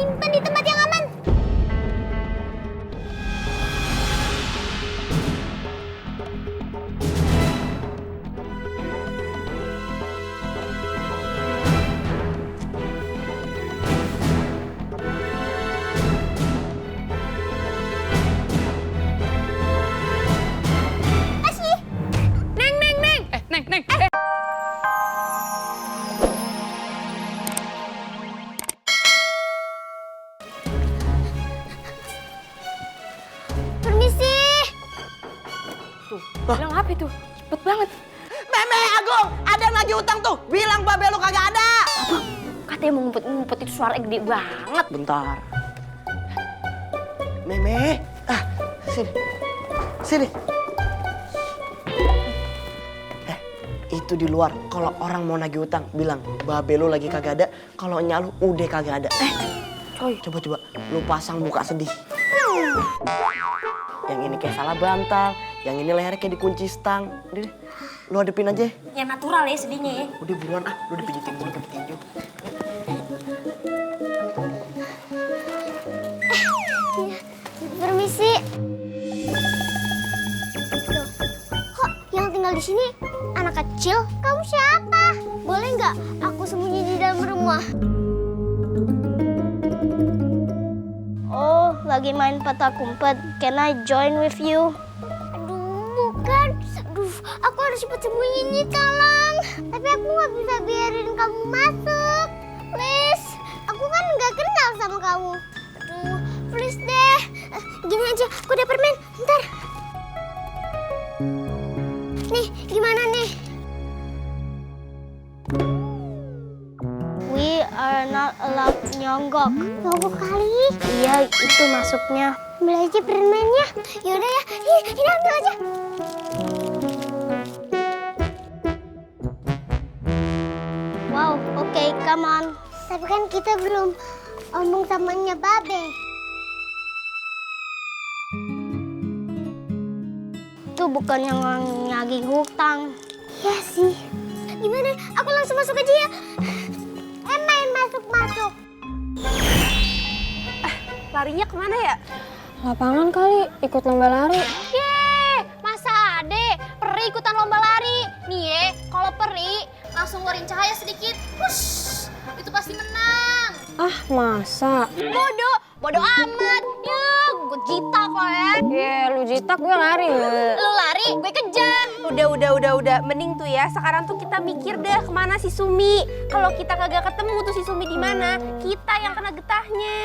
simpan di tempat yang aman. Kasih. Neng. Permisi. Bilang apa itu? Cepet banget. Meme Agung, ada yang lagi utang tuh. Bilang babe lu kagak ada. Katanya mau ngumpet-ngumpet itu suara gede banget. Bentar. Meme, sini. Sini. Itu di luar. Kalau orang mau nagih utang, bilang babe lu lagi kagak ada. Kalau nya lu udah kagak ada. Coy. Coba lu pasang muka sedih. Yang ini kayak salah bantal, yang ini lehernya kayak dikunci stang. Udah deh, lu hadepin aja. Yang natural ya sedihnya ya. Udah buruan lu dipijitin dulu pakai tinju. Permisi. Loh, kok yang tinggal di sini anak kecil? Kamu siapa? Boleh nggak aku sembunyi di dalam rumah? Oh, lagi main petak umpet. Can I join with you? Aduh, bukan. Aduh, aku harus cepet sembunyi nih, tolong. Tapi aku nggak bisa biarin kamu masuk. Please, aku kan nggak kenal sama kamu. Aduh, please deh. Gini aja, aku ada permen. Bentar. Nih, gimana nih? We are not allowed nyonggok. Nyonggok kali? Iya, itu masuknya. Ambil aja permennya. Yaudah ya, ini ambil aja. Wow, oke, come on. Tapi kan kita belum omong samanya babe. Itu bukan yang ngagih hutang. Iya sih. Gimana? Aku langsung masuk aja ya. Main masuk. Larinya kemana ya? Lapangan kali, ikut lomba lari. Yeay, masa ade peri ikutan lomba lari. Nih ye, kalau peri langsung ngeluarin cahaya sedikit. Hush, itu pasti menang. Ah, masa? Bodoh amat. Yuk, gue jita kok ya. Lu jitak, gue lari. Lu lari, gue kejar. Udah. Mending tuh ya. Sekarang tuh kita mikir deh kemana si Sumi. Kalau kita kagak ketemu tuh si Sumi di mana, kita yang kena getahnya.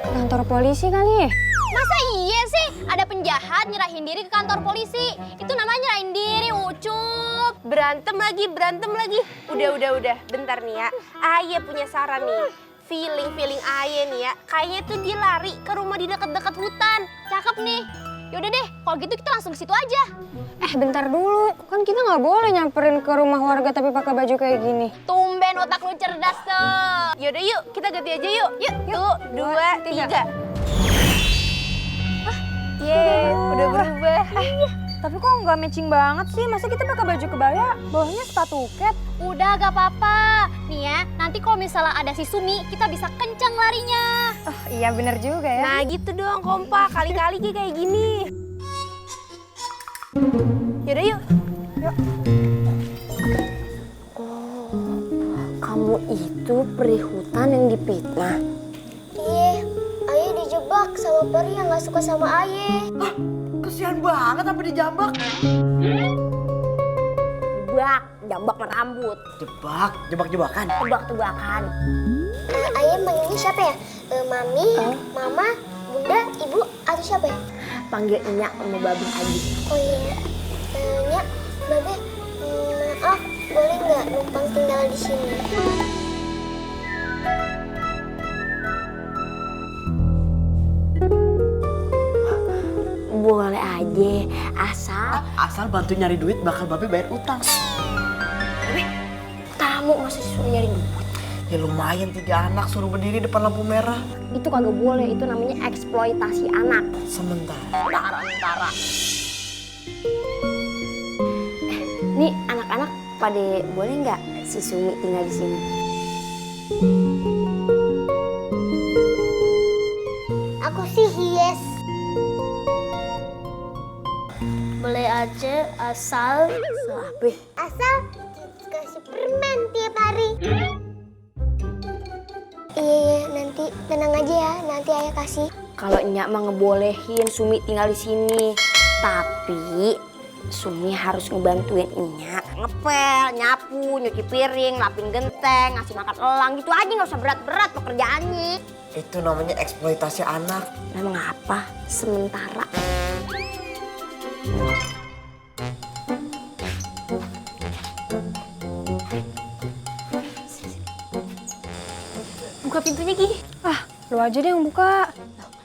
Kantor polisi kali ya? Masa iya sih ada penjahat nyerahin diri ke kantor polisi? Itu namanya nyerahin diri, Ucup. Berantem lagi. Udah. Bentar nih ya. Aye punya saran nih. Feeling Aye nih ya. Kayaknya tuh dia lari ke rumah di deket-deket hutan. Cakep nih. Yaudah deh, kalau gitu kita langsung ke situ aja. Bentar dulu. Kan kita nggak boleh nyamperin ke rumah warga tapi pakai baju kayak gini. Tumben otak lu cerdas tuh. Yaudah yuk, kita ganti aja yuk. Tuh, 2, 3. Yeay, udah berubah. Tapi kok nggak matching banget sih? Masa kita pakai baju kebaya, bawahnya sepatu ket? Udah gak apa-apa. Nih ya, nanti kalau misalnya ada si Sumi, kita bisa kencang larinya. Oh, iya bener juga ya. Nah gitu dong kompak, kali-kali kayak gini. Yaudah yuk. Kamu itu peri hutan yang dipitnah. Iya, Ayah dijebak sama peri yang gak suka sama Ayah. Kesian banget sampai dijambak. Jambak rambut. Jebak-jebakan. Tebak-tebakan. Ayah manggilnya siapa ya? Mami, Mama, Bunda, Ibu, atau siapa ya? Panggil Nyak sama Babi aja. Oh iya, Nyak, Babe, maaf, boleh nggak numpang tinggal di sini? Boleh aja, Asal bantu nyari duit bakal babe bayar utang. tamu masih disuruh nyari duit. Ya lumayan 3 anak suruh berdiri depan lampu merah. Itu kagak boleh, itu namanya eksploitasi anak. Sementara. Nih anak-anak pada boleh nggak si Sumi tinggal di sini? aja asal asal kasih permen tiap hari. Iya, nanti tenang aja ya, nanti ayah kasih. Kalau Nyak mah ngebolehin Sumi tinggal di sini. Tapi Sumi harus ngebantuin Nyak ngepel, nyapu, nyuci piring, lapin genteng, ngasih makan elang gitu aja, nggak usah berat-berat pekerjaannya. Itu namanya eksploitasi anak. Emang apa? Sementara. Buka pintunya, Gi. Ah, lu aja deh yang buka.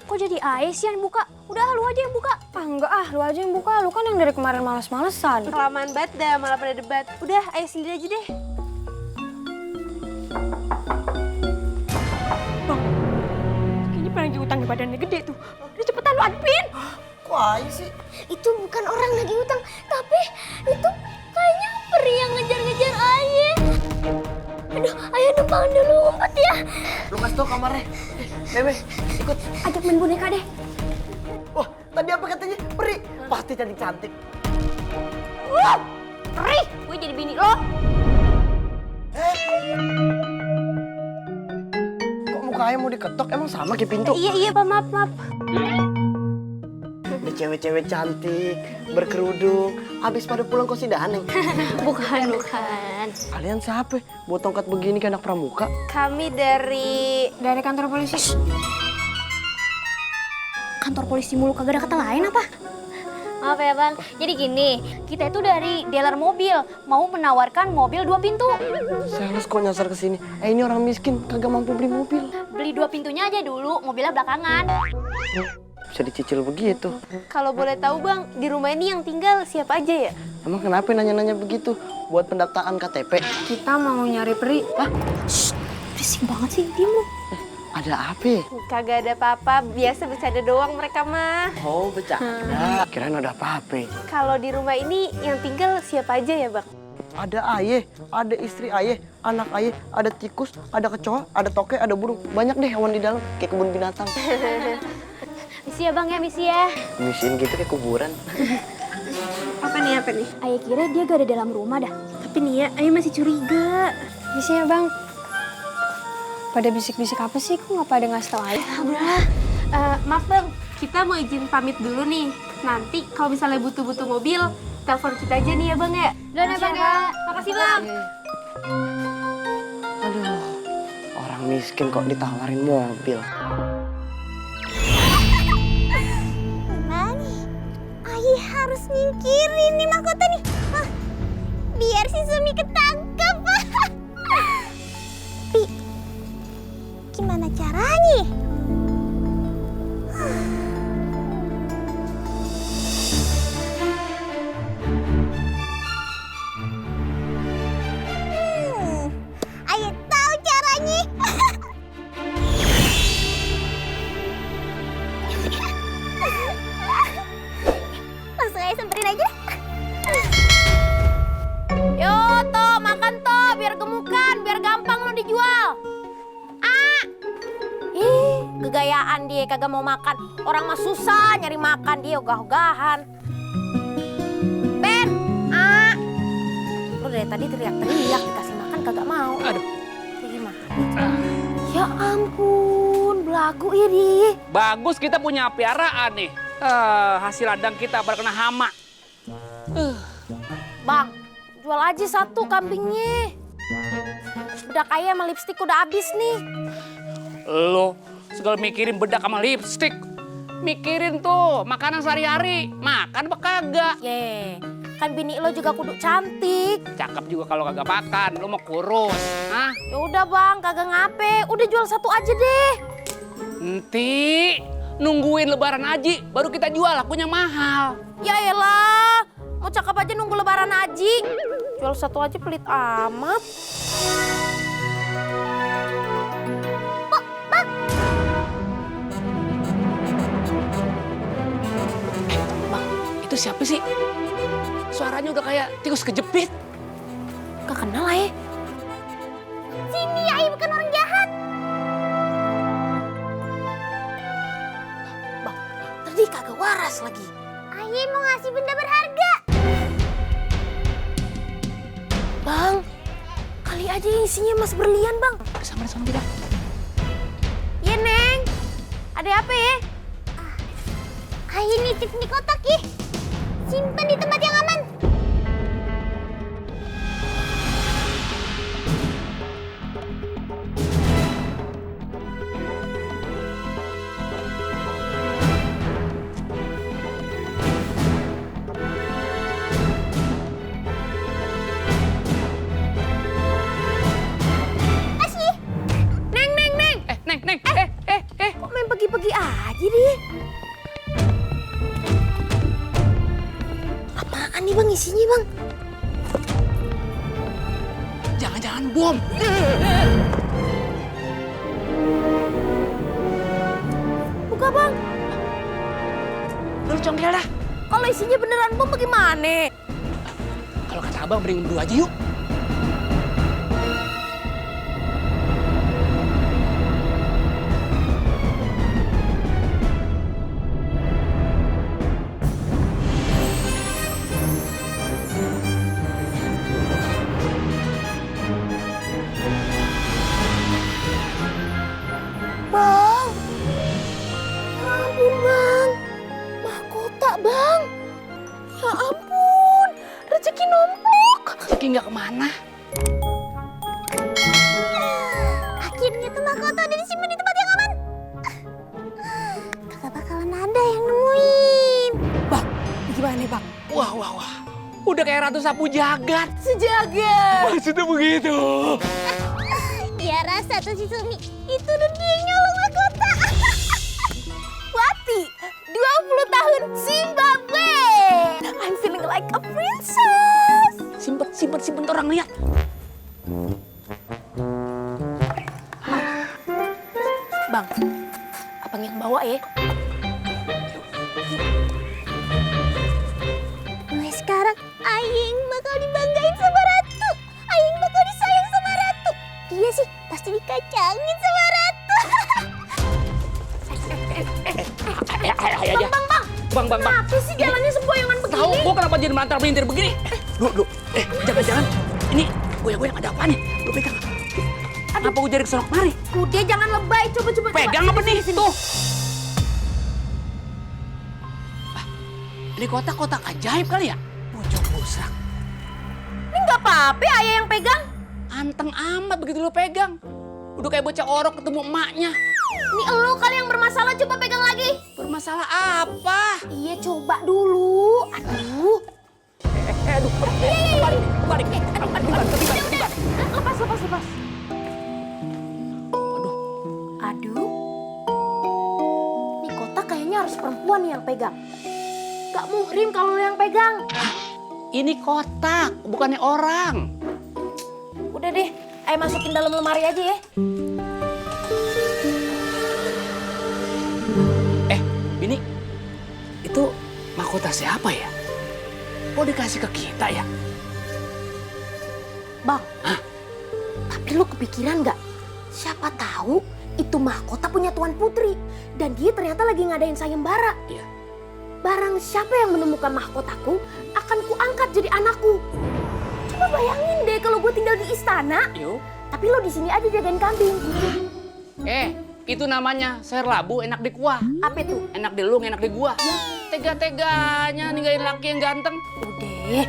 Kok jadi Ae sih yang buka? Udah, lu aja yang buka. Ah, enggak ah, lu aja yang buka. Lu kan yang dari kemarin males-malesan. Kelamaan banget dah, malah pada debat. Udah, ayo sendiri aja deh. Kayaknya pengen utang badannya gede tuh. Udah cepetan lu hadapin. Kok aja sih? Itu bukan orang lagi utang, tapi itu kayaknya peri yang ngejar-ngejar ayah. Aduh, ayah numpang dulu ngumpet ya. Lu kasih tau kamarnya. Bebe, ikut. Ajak main boneka deh. Wah, tadi apa katanya? Peri. Pasti cantik-cantik. Peri, gue jadi bini lo. Kok mukanya mau diketok? Emang sama kayak pintu? Iya, Pak, maaf. Ini cewek-cewek cantik, berkerudung. Abis pada pulang kok si Daneng. Bukan. Kalian siapa? Buat tongkat begini kayak anak pramuka. Kami dari... Dari kantor polisi. Kantor polisi mulu, kagak ada kata lain apa? Maaf ya, Bang. Jadi gini, kita itu dari dealer mobil, mau menawarkan mobil 2 pintu. Sales kok nyasar ke sini. Ini orang miskin, kagak mampu beli mobil. Beli 2 pintunya aja dulu, mobilnya belakangan. Bisa dicicil begitu. Kalau boleh tahu, Bang, di rumah ini yang tinggal siapa aja ya? Emang kenapa nanya-nanya begitu? Buat pendaftaran KTP. Kita mau nyari peri. Hah? Berisik banget sih, diem lu. Ada apa? Kagak ada apa-apa, biasa bercanda doang mereka mah. Oh, bercanda. Kirain ada apa-apa. Kalau di rumah ini yang tinggal siapa aja ya, Bang? Ada ayah, ada istri ayah, anak ayah, ada tikus, ada kecoa, ada toke, ada burung. Banyak deh hewan di dalam, kayak kebun binatang. Misi ya, Bang ya, misi ya. Misiin gitu kayak kuburan. Apa nih? Ayah kira dia gak ada dalam rumah dah. Tapi nih ya, Ayo masih curiga. Bisa ya, Bang? Pada bisik-bisik apa sih? Kok nggak pada ngasih tau aja? Udahlah, maaf Bang, kita mau izin pamit dulu nih. Nanti kalau misalnya butuh-butuh mobil, telepon kita aja nih ya Bang ya. Udah nih, Bang ya. Makasih, Bang. Aduh, orang miskin kok ditawarin mobil. Gimana nih? Ayah harus nyingkirin nih mahkota nih. Hah, biar si Sumi ketangkep. Tapi gimana caranya? Ayah tahu caranya. Langsung aja samperin aja. Yo, toh makan toh, biar gemukan, biar gampang lo dijual. Gegayaan dia kagak mau makan. Orang mah susah nyari makan, dia ogah-ogahan. Ben, lu dari tadi teriak-teriak dikasih makan kagak mau. Aduh, gimana? Ya ampun, belagu ya dia. Bagus kita punya piaraan nih. Hasil ladang kita baru kena hama. Bang, jual aja 1 kambingnya. Bedak ayam sama lipstik udah habis nih. Lo segala mikirin bedak sama lipstik. Mikirin tuh makanan sehari-hari. Makan apa kagak? Ye, kan bini lo juga kudu cantik. Cakep juga kalau kagak makan. Lo mau kurus. Hah? Ya udah bang, kagak ngape. Udah jual 1 aja deh. Nanti nungguin lebaran haji baru kita jual, lakunya mahal. Ya elah, mau cakep aja nunggu lebaran haji. Jual 1 aja pelit amat. Itu siapa sih? Suaranya udah kayak tikus kejepit. Gak kenal ya. Sini, ayah bukan orang jahat. Bang, tadi kagak waras lagi. Ayah mau ngasih benda berharga. Bang, kali aja isinya emas berlian, Bang. Sama tidak. Iya, Neng. Ada apa ya? Ayah nitip di kotak ih. Simpan di tempat yang aman. Neng. Kok main pergi-pergi aja deh? Apaan nih, Bang, isinya, Bang? Jangan-jangan bom. Buka, Bang. Lu congkel dah. Kalau isinya beneran bom bagaimana? Kalau kata abang mending berdua aja yuk. Bang. Ya ampun, Bang. Mahkota, Bang. Ya ampun. Rezeki numpuk. Rezeki nggak kemana. Akhirnya tuh mahkota udah disimpan di tempat yang aman. Kagak bakalan ada yang nemuin. Bang, gimana, Bang? Wah. Udah kayak Ratu Sapu Jagat. Sejagat. Maksudnya begitu. Ya rasa tuh si Sumi. Itu udah dia yang nyolong mahkota. Wati, 20 tahun Zimbabwe. I'm feeling like a princess. Simpen orang lihat. Bang, abang yang bawa ya. Mulai sekarang Aying bakal dibanggain sama Ratu. Aying bakal disayang sama Ratu. Dia sih pasti dikacangin sama Ratu. Bang. Apa sih jalannya sempoyongan begini? Tahu gua kenapa jadi melantar melintir begini? Lu. Jangan. Ini goyang-goyang ada apa nih? Lu pegang. Apa gua jadi kesorok mari? Udah jangan lebay, coba. Pegang apa nih? Tuh. Ini kotak-kotak ajaib kali ya? Pucuk busak. Ini nggak apa-apa, ayah yang pegang. Anteng amat begitu lu pegang. Udah kayak bocah orok ketemu emaknya. Ini elu kali yang bermasalah, coba pegang lagi. Bermasalah apa? Iya, coba dulu. Aduh. Balik. Lepas. Aduh. Ini kotak kayaknya harus perempuan yang pegang. Gak muhrim kalau lu yang pegang. Ini kotak, bukannya orang. Udah deh, ayo masukin dalam lemari aja ya. Bini, itu mahkota siapa ya? Kok dikasih ke kita ya? Bang, tapi lu kepikiran gak? Siapa tahu itu mahkota punya Tuan Putri. Dan dia ternyata lagi ngadain sayembara. Iya. Barang siapa yang menemukan mahkotaku akan kuangkat jadi anakku. Coba bayangin deh kalau gue tinggal di istana, Yuk. tapi lo di sini aja jagain kambing. Itu namanya sayur labu enak di kuah. Apa tuh? Enak di lung, enak di gua. Tega-teganya ninggalin laki yang ganteng. Udah,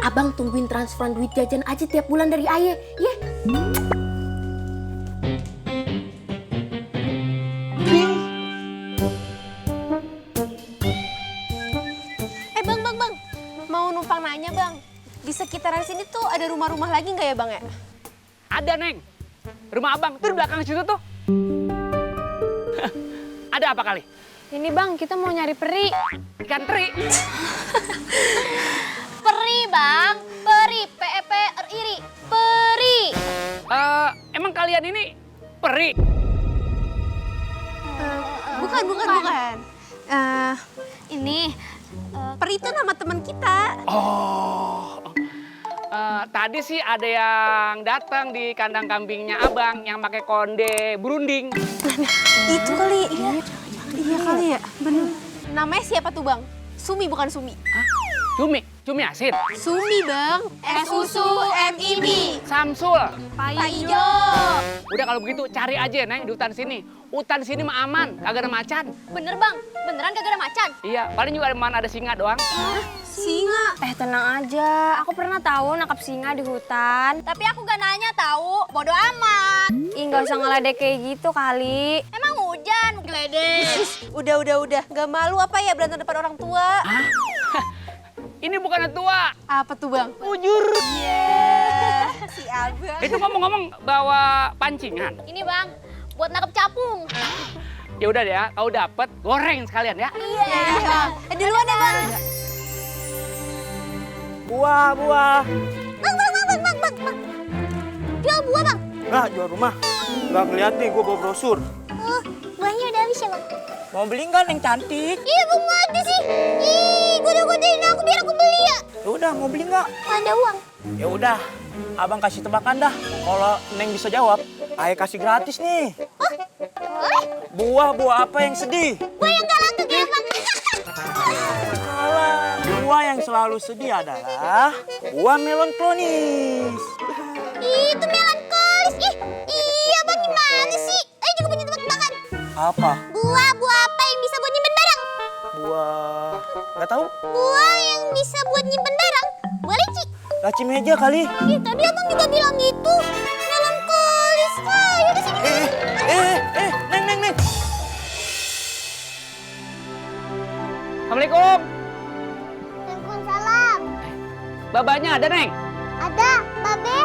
abang tungguin transferan duit jajan aja tiap bulan dari ayah, ya? Bang. Mau numpang nanya, Bang. Di sekitaran sini tuh ada rumah-rumah lagi nggak ya, Bang ya? Ada, Neng. Rumah abang tuh di belakang situ tuh. Ada apa kali? Ini, Bang, kita mau nyari peri. Ikan teri. Peri, Bang. Peri, P-E-P-R-I-R-I. Peri. Emang kalian ini peri? Bukan. Ini peri itu nama teman kita. Oh. Tadi sih ada yang datang di kandang kambingnya abang yang pakai konde berunding. Itu kali, iya kali ya, bener. Namanya siapa tuh, Bang? Sumi bukan Sumi. Cumi asin. Sumi, Bang. S-U-S-U-M-I. Mimi, Samsul. Pak Ijo. Udah kalau begitu cari aja Neng di hutan sini. Hutan sini mah aman, kagak ada macan. Bener bang, beneran kagak ada macan? Iya, paling juga ada singa doang. Singa. Tenang aja, aku pernah tahu nangkap singa di hutan. Tapi aku gak nanya tahu, bodo amat. Ih, nggak usah ngeledek kayak gitu kali. Emang hujan, geledek. Udah. Gak malu apa ya berantem depan orang tua? Hah? Ini bukan tua. Apa tuh bang? Ujur. Si abang. Itu ngomong-ngomong bawa pancingan. Ini bang, buat nangkep capung. Ya udah deh ya, kau dapet goreng sekalian ya. Iya. Duluan ya bang. Buah. Bang. Jual buah, Bang. Enggak, jual rumah. Enggak ngeliat nih, gue bawa brosur. Oh, buahnya udah habis ya, Bang? Mau beli nggak yang cantik? Iya, Bang, mau ada sih. Ih, goda-godain aku biar aku beli ya. Ya udah, mau beli nggak? Ada uang. Ya udah, abang kasih tebakan dah. Kalau Neng bisa jawab, ayah kasih gratis nih. Boleh? Buah apa yang sedih? Buah yang gak laku ya, Bang. Salah. Buah yang selalu sedih adalah buah melon klonis. Itu melankolis. Iya, Bang, gimana sih? Ayo juga punya tebak-tebakan. Apa? Buah apa yang bisa buat nyimpen barang? Buah... Nggak tahu? Buah yang bisa buat nyimpen barang? Buah lici. Laci meja kali. Ih, tadi Abang juga bilang gitu. Melankolis. Ayo di sini. Neng. Assalamualaikum. Waalaikumsalam. Babanya ada, Neng? Ada, Babe.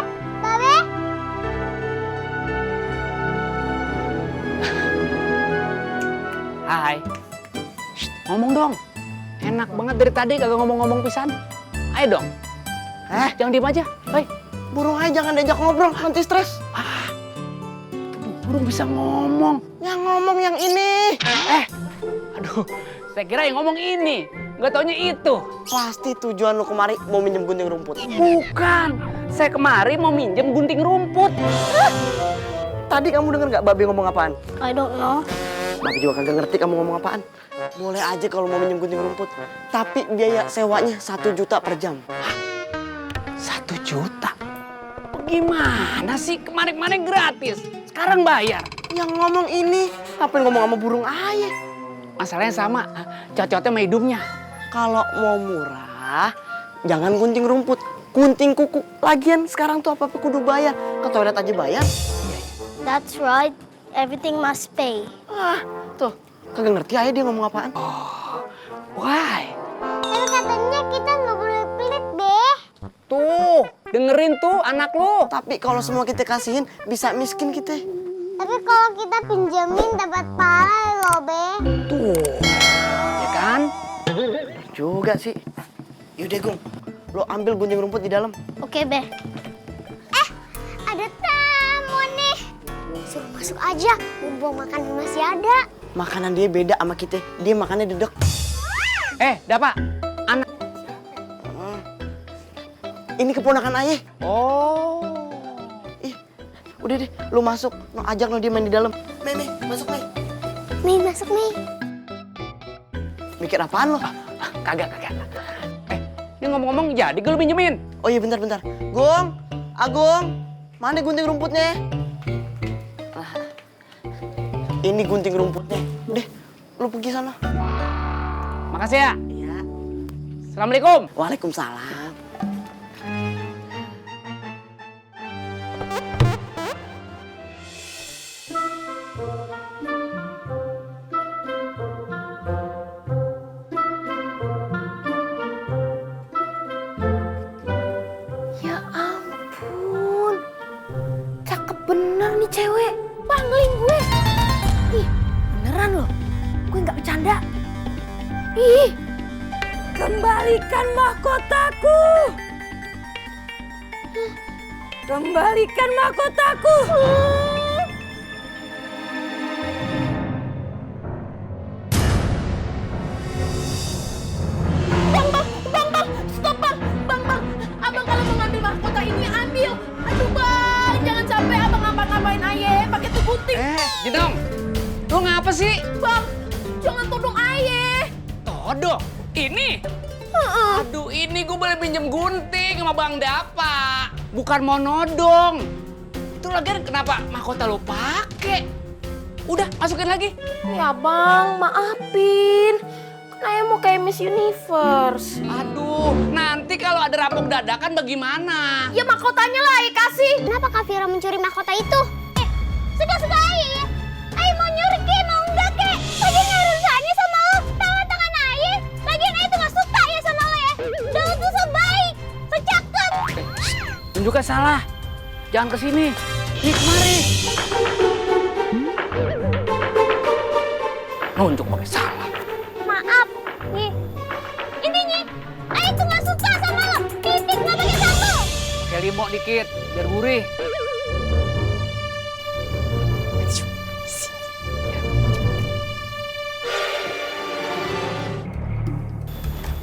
Hai. Shh, ngomong dong. Enak banget dari tadi kagak ngomong-ngomong pisan. Ayo dong. Jangan diem aja. Hei, Burung aja jangan diajak ngobrol, nanti stres. burung bisa ngomong. Yang ngomong yang ini. Aduh, saya kira yang ngomong ini. Nggak taunya itu. Pasti tujuan lu kemari mau minjem gunting rumput. Bukan. Saya kemari mau minjem gunting rumput. Tadi kamu denger nggak Babe ngomong apaan? I don't know. Babe juga kagak ngerti kamu ngomong apaan. Boleh aja kalau mau minjem gunting rumput. Tapi biaya sewanya 1 juta per jam. 1 juta? Gimana sih? Kemarin-kemarin gratis. Sekarang bayar. Yang ngomong ini, ngapain ngomong sama burung ayah? Masalahnya sama. Cocoknya sama hidungnya. Kalau mau murah, jangan gunting rumput. Gunting kuku. Lagian sekarang tuh apa-apa kudu bayar. Ke toilet aja bayar. That's right. Everything must pay. Tuh. Kagak ngerti ayah dia ngomong apaan. Why? Tapi katanya kita nggak boleh pelit, Be. Tuh, dengerin tuh anak lu. Tapi kalau semua kita kasihin, bisa miskin kita. Tapi kalau kita pinjemin dapat pahala loh, Be. Tuh, ya kan? Bener juga sih. Yaudah, Gung. Lo ambil gunting rumput di dalam. Oke, Be. Ada tamu nih. Suruh masuk aja. Mumpung makanan masih ada. Makanan dia beda sama kita. Dia makannya dedek. Dapa, anak. Ini keponakan ayah. Oh. Ih, udah deh, lu masuk. Lo ajak lo dia main di dalam. Mei, masuk, Mei. Nih, masuk nih. Mikir apaan lo? Kagak. Ini ngomong-ngomong jadi gue lu pinjemin. Oh iya, bentar. Gung, Agung, mana gunting rumputnya? Ini gunting rumputnya. Udah, lu pergi sana. Makasih ya. Iya. Assalamualaikum. Waalaikumsalam. Ya ampun, cakep bener nih cewek. Pangling gue. Ih, beneran loh. Gue nggak bercanda. Ih, kembalikan mahkotaku. Kembalikan mahkotaku. Abang kalau mau ngambil mahkota ini ambil. Aduh bang, jangan sampai abang ngapa-ngapain ayah pakai tuh gunting. Jedong. Lu ngapa sih? Bang, jangan todong ayah. Todong? Ini? Aduh, ini gue boleh pinjem gunting sama Bang Dapa. bukan mau nodong. Itu lagian kenapa mahkota lo pakai? Udah, masukin lagi. Ya bang, maafin. Kan ayah mau kayak Miss Universe. Aduh, nanti kalau ada rampok dadakan bagaimana? Ya mahkotanya lah ayah kasih. Kenapa Kak Vira mencuri mahkota itu? Suka-suka Ayah ya. Ayah mau nyuri ke, mau enggak ke? Lagian gak ada urusannya sama lo. Tangan Ayah. Lagian Ayah tuh gak suka ya sama lo ya. Dan lo tuh so baik, so cakep. Tunjukkan salah. Jangan kesini. Nih kemari. Nunjuk pakai salah. Maaf, nih. Intinya, Ayah tuh gak suka sama lo. Titik, gak pakai satu. Kayak limau dikit, biar gurih.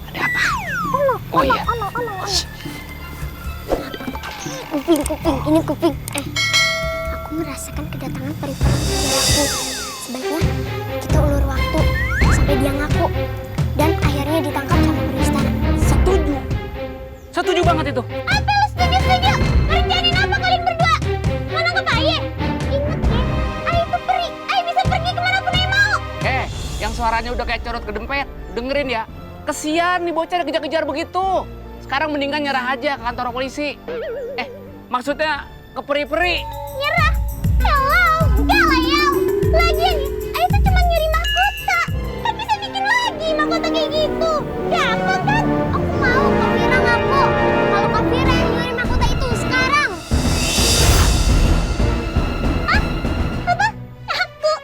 Ada apa? Oh iya. Kuping, ini kuping. Aku merasakan kedatangan peri-peri aku. Sebaiknya kita ulur waktu sampai dia ngaku dan akhirnya ditangkap sama peri istana. Setuju. Setuju banget itu. Apa lu setuju? Rencanain apa kalian berdua? Mau nangkep Ayah? Ingat ya, Ayah itu peri. Ayah bisa pergi kemanapun Ayah mau. Yang suaranya udah kayak corot kedempet. Dengerin ya. Kesian nih bocah dikejar-kejar begitu. Sekarang mendingan nyerah aja ke kantor polisi. Maksudnya ke peri-peri. Nyerah? Hello, enggak lah ya. Lagian ya, Ayah tuh cuma nyuri mahkota. Kan bisa bikin lagi mahkota kayak gitu. Gampang kan? Aku mau Kak Vira ngaku. Kalau Kak Vira yang nyuri mahkota itu sekarang. Hah? Apa? Ngaku?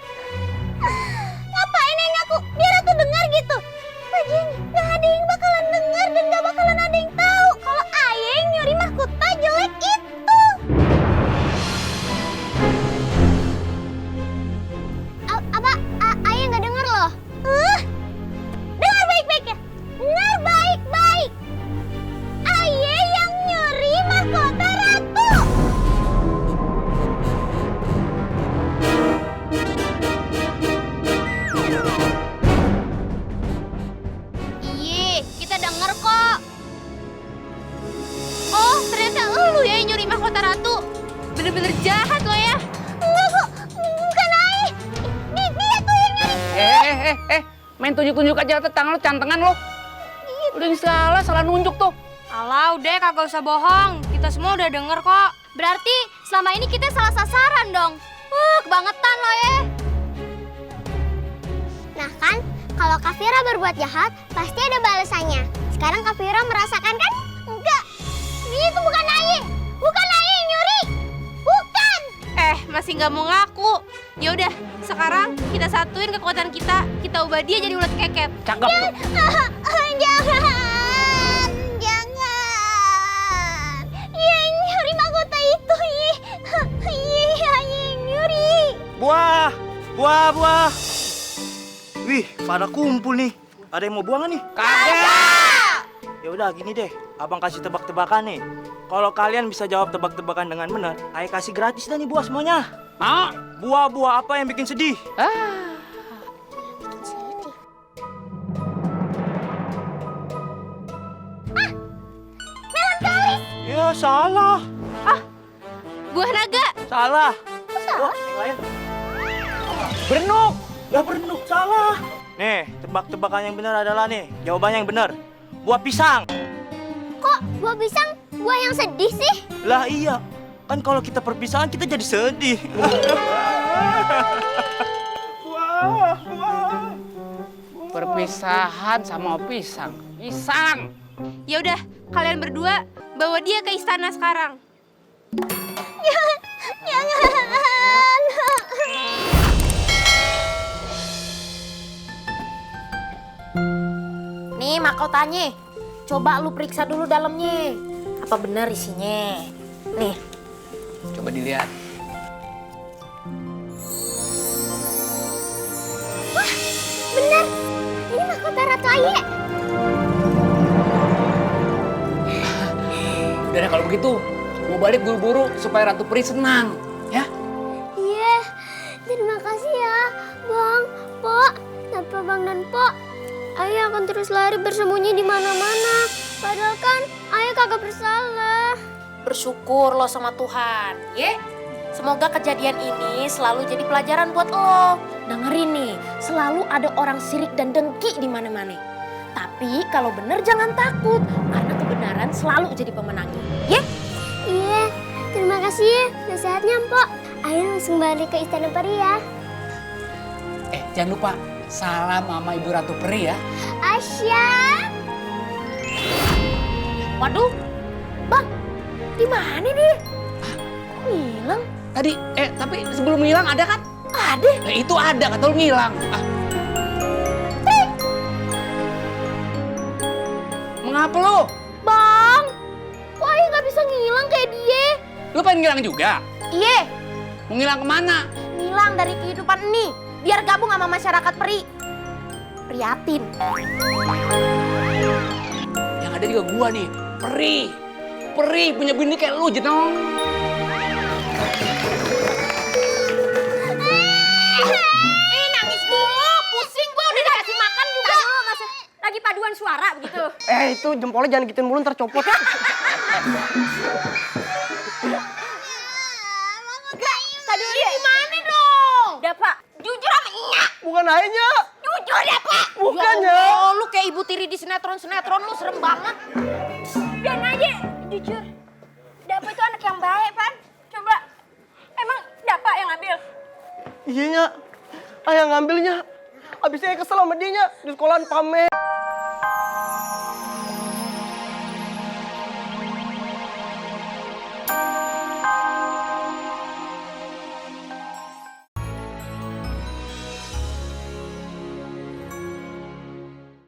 Ngapain yang ngaku? Biar aku dengar gitu. Lagian gak ada yang bakalan dengar dan gak bakalan ada yang tahu kalau Ayah yang nyuri mahkota jelek itu. Ayah nggak dengar loh. Dengar baik-baik ya. Dengar baik-baik. Ayah yang nyuri mahkota ratu. Iya, kita denger kok. Oh, ternyata lu ya yang nyuri mahkota ratu. Bener-bener jahat lo ya. Enggak kok, bukan Ayah. Dia tuh yang nyuri. Main tunjuk-tunjuk aja tetangga lo, cantengan lo. Udah yang salah nunjuk tuh. Alah, udah kagak usah bohong. Kita semua udah denger kok. Berarti selama ini kita salah sasaran dong. Kebangetan lo ya. Nah kan, kalau Kak Vira berbuat jahat, pasti ada balasannya. Sekarang Kak Vira merasakan kan? Enggak. Itu bukan Ayah. Bukan Ayah yang nyuri. Bukan. Masih nggak mau ngaku. Ya udah, sekarang kita satuin kekuatan kita ubah dia jadi ulat keket. Cakep tuh. Jangan. Jangan. Yang nyuri mahkota itu. Ayah yang nyuri. Buah. Wih, pada kumpul nih. Ada yang mau buang nih? Kagak. Ya udah gini deh, abang kasih tebak-tebakan nih. Kalau kalian bisa jawab tebak-tebakan dengan benar, Ayah kasih gratis dah nih buah semuanya. Mau? Buah-buah apa yang bikin sedih? Melankolis. Ya salah. Buah naga. Salah. Salah? Yang lain? Berenuk. Ya berenuk salah. Nih, tebak-tebakan yang benar adalah nih, jawabannya yang benar. Buah pisang. Kok buah pisang buah yang sedih sih? Lah iya, kan kalau kita perpisahan kita jadi sedih. Perpisahan sama pisang. Pisang. Ya udah, kalian berdua bawa dia ke istana sekarang. Jangan. Nih mahkotanya. Coba lu periksa dulu dalamnya. Apa benar isinya? Nih. Coba dilihat. Wah, benar. Ini mahkota Ratu Ayah. Udah deh, kalau begitu, mau balik buru-buru supaya Ratu Peri senang, ya? Iya, terima kasih ya, Bang, Pok, tanpa Bang dan Pok, Ayah akan terus lari bersembunyi di mana-mana. Padahal kan Ayah kagak bersalah. bersyukur lo sama Tuhan, ya. Semoga kejadian ini selalu jadi pelajaran buat lo. Dengerin nih, selalu ada orang sirik dan dengki di mana-mana. Tapi kalau bener jangan takut, karena kebenaran selalu jadi pemenangnya, ya. Iya, terima kasih ya nasihatnya, Mpok. Ayo langsung balik ke Istana Peri ya. Jangan lupa salam sama Ibu Ratu Peri ya. Asya. Waduh, Bang, di mana dia? Kok hilang? Tadi, tapi sebelum ngilang ada kan? Ada. Nah, itu ada, kata lu ngilang. Mengapa lu? Bang, kok Ayah nggak bisa ngilang kayak dia? Lu pengen ngilang juga? Iya, Mau ngilang kemana? ngilang dari kehidupan ini. Biar gabung sama masyarakat peri. Prihatin. Yang ada juga gua nih, Peri. Peri punya bini kayak lu, Jenong. Nangis mulu, pusing gua udah dikasih makan juga. Masih lagi paduan suara begitu. Itu jempolnya jangan gituin mulu ntar copot. Tadi dia gimana dong? Udah Pak, Jujur sama Nya. Bukan ayahnya. Jujur ya, Pak. Bukannya. Ya Allah, lu kayak ibu tiri di sinetron-sinetron, lu serem banget. biarin aja. Jujur, Dapa itu anak yang baik, Pan. Coba, emang Dapa yang ngambil? Iya, Nya. Ayah ngambilnya. Abis saya kesel sama dia, Nya. Di sekolahan pamer.